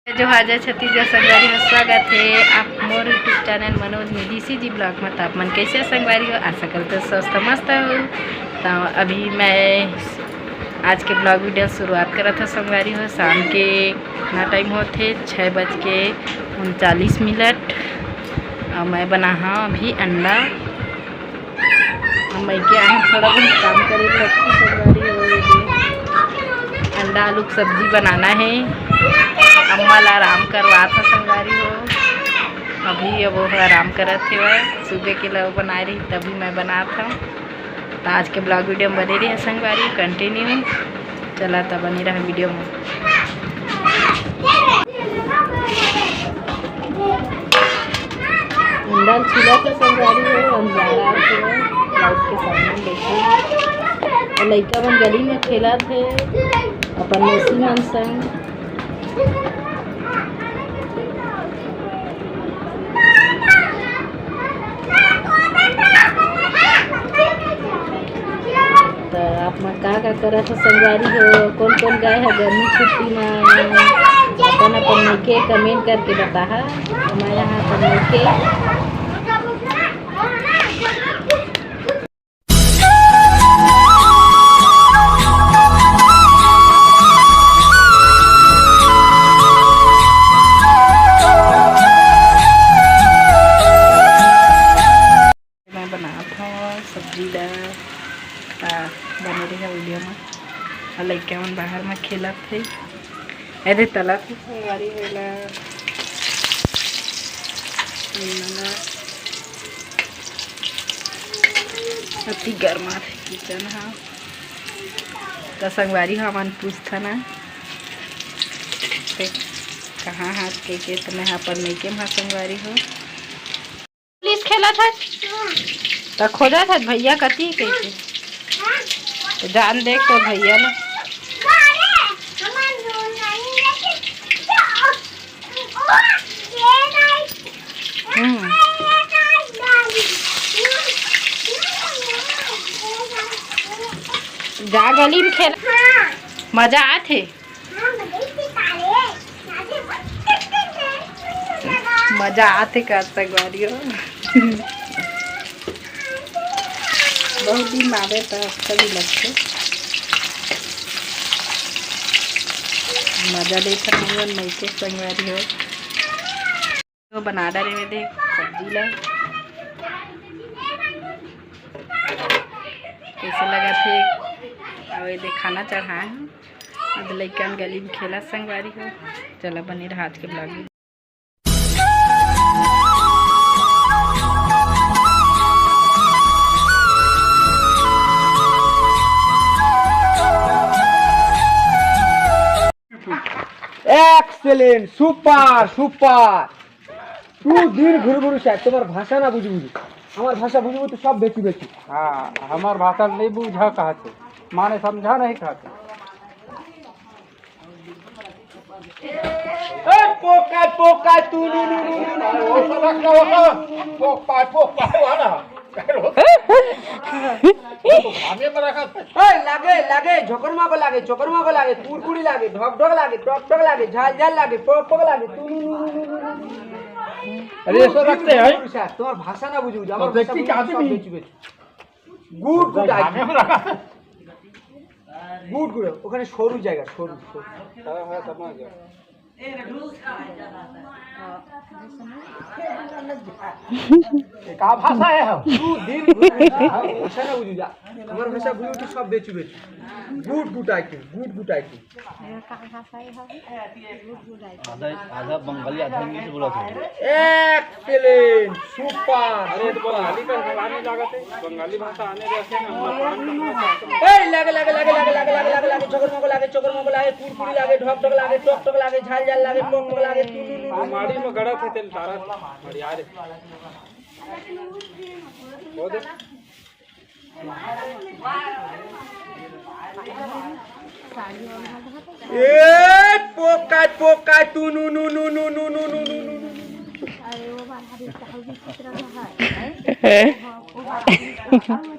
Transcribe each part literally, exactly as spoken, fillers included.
जोहार, जय छत्तीसगढ़ संगवारी हो, स्वागत हे आप मोर YouTube चैनल मनोज में डीसीजी ब्लॉग में। तो आप मन कैसे हो संगवारी हो? आशा करते हो स्वस्थ मस्त हो। तो अभी मैं आज के ब्लॉग वीडियो शुरुआत करत हो संगवारी हो। शाम के कितना टाइम होत हे, छः बज के उनचालीस मिनट। और मैं बना हाँ अभी अंडा। हम मइके आए हैं, थोड़ा बहुत काम करे लगती संगवारी हो। ये अंडा आलू की सब्जी बनाना है। अम्मा ला आराम करवात ह संगवारी हो। अभी अब वो आराम करत हे, वह सुबह के ला वो बनाए रही, तभी मैं बनात हूँ। तो आज के ब्लॉग वीडियो में बने रहे संगवारी, कंटिन्यू। चला, तो बने रहा वीडियो में। अंडा ल छीलत हे संगवारी हो, अंधियारा के लाइट के सामने बैठे हे। अउ लइका मन गली में खेलत हे अपन मौसी मन संग। त आप मन का का करत हो संगवारी हो? कोन कोन गए हो गर्मी छुट्टी में? अपन अपन मइके comment करके बताहा। मैं यहाँ अपन मइके मैं बनात हव सब्जी ला, त बने रहिहा वीडियो में। अउ लइका मन बाहर में खेलत हे, एदे तलत हे संगवारी हो एला। अति गरमात हे किचन ह। त संगवारी हो, हमन पूछथन ना, ते कहाँ हाथ के, के त मैं अपन मइके में हा संगवारी हो। पुलिस खेलत हस? त खोजत हस भैया कति कहिके? त जान देख तो भैया ने। हम्म। जा गली में खेल। मजा आथे। मजा आथे का संगवारी हो। बहुत दिन मारे त अच्छा भी लगथे। मजा लेथन हमन मइके संगवारी हो। तो बना डारे में देख सब्जी ला। कैसे लगत हे? अउ ये देख खाना चढ़ाए हूँ। अब लइकन गली में खेला संगवारी हो। चला बने रहा आज के ब्लॉग में। Excellent, super, super। तू दिन घुर घुर से, तोर भाषा ना बुझी बुझी। हमार भाषा बुझबू तो सब बेची बेची। हाँ, हमार भाषा नहीं बुझा कहा थे, माने समझा नहीं कहा थे। ए, पोका, पोका, तू, नु, नु, नु, नु, नु, नु। पोका, पोका, वाला। हमें पर रखा। ए, लागे, लागे, झोकरमा को लागे, चोकरमा को लागे, कुरकुरी लागे, ढोक ढोक लागे, टोक टोक लागे, झाल झाल लागे, पोक पोक लागे, तू, नु, नु, नु, नु, नु। अरे, ये सब रखते हैं। तोर भाषा ना बुझू, तो हमार देखती भाषा क्या बुझू, सब आदमी? बेची बेची। गुड, गुड, भाई, आइटम। हमें पर रखा। Good, good. ওখানে সরু জায়গা, সরু, সরু। হ্যাঁ, হ্যাঁ, समझ गया। ये का भाषा है हम? तू दिन भर भाषा ना बुझू जा। हमार भाषा बुझू तो सब बेचू बेचू। गुड, गुड आइटम, गुड, गुड आइटम। आधा, आधा बंगाली, आधा इंग्लिश बोला था। Excellent, super, अरे, तो super। बंगाली का आने लागत है, बंगाली भाषा आने रहते हैं, हम लोग काम करना चाहते हैं। ए, लागे, लागे, लागे, झोकर मोको लागे, चोकर मोको लागे, कुरकुरी लागे, ढोक ढोक लागे, टोक टोक लागे, झाल झाल लागे, पोक पोक लागे, तू, तू, तू, तू। हमारी में गड़ा थे तेल तारा, हमारी आ रे। वो दे। ए, पोका, पोका, तू, नु, नु। अरे, वो वाला भी चाहूँ भी किस तरह का है। हाँ, वो वाला भी चाहूँ, अच्छा, अच्छा, अच्छा,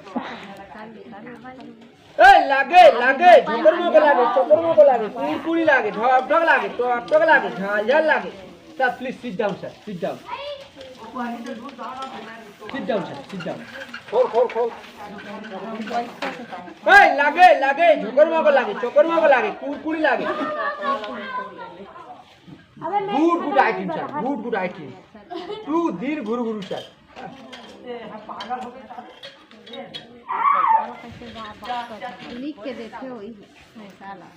अच्छा। ए, लागे, लागे, झोकर मोको लागे, चोकर मोको लागे, कुरकुरी लागे, ढक ढक लागे, टक टक लागे, झाल झाल लागे। Sir, please sit down, sir, sit down. Sit down, sir, sit down. खोल, खोल, खोल। ए, लागे, लागे, झोकर मोको लागे, चोकर मोको लागे, कुरकुरी लागे। Good, good item, sir. Good, good item. Too धीर घुरु घुरु, sir. लिख के देते हो, वही है, साला।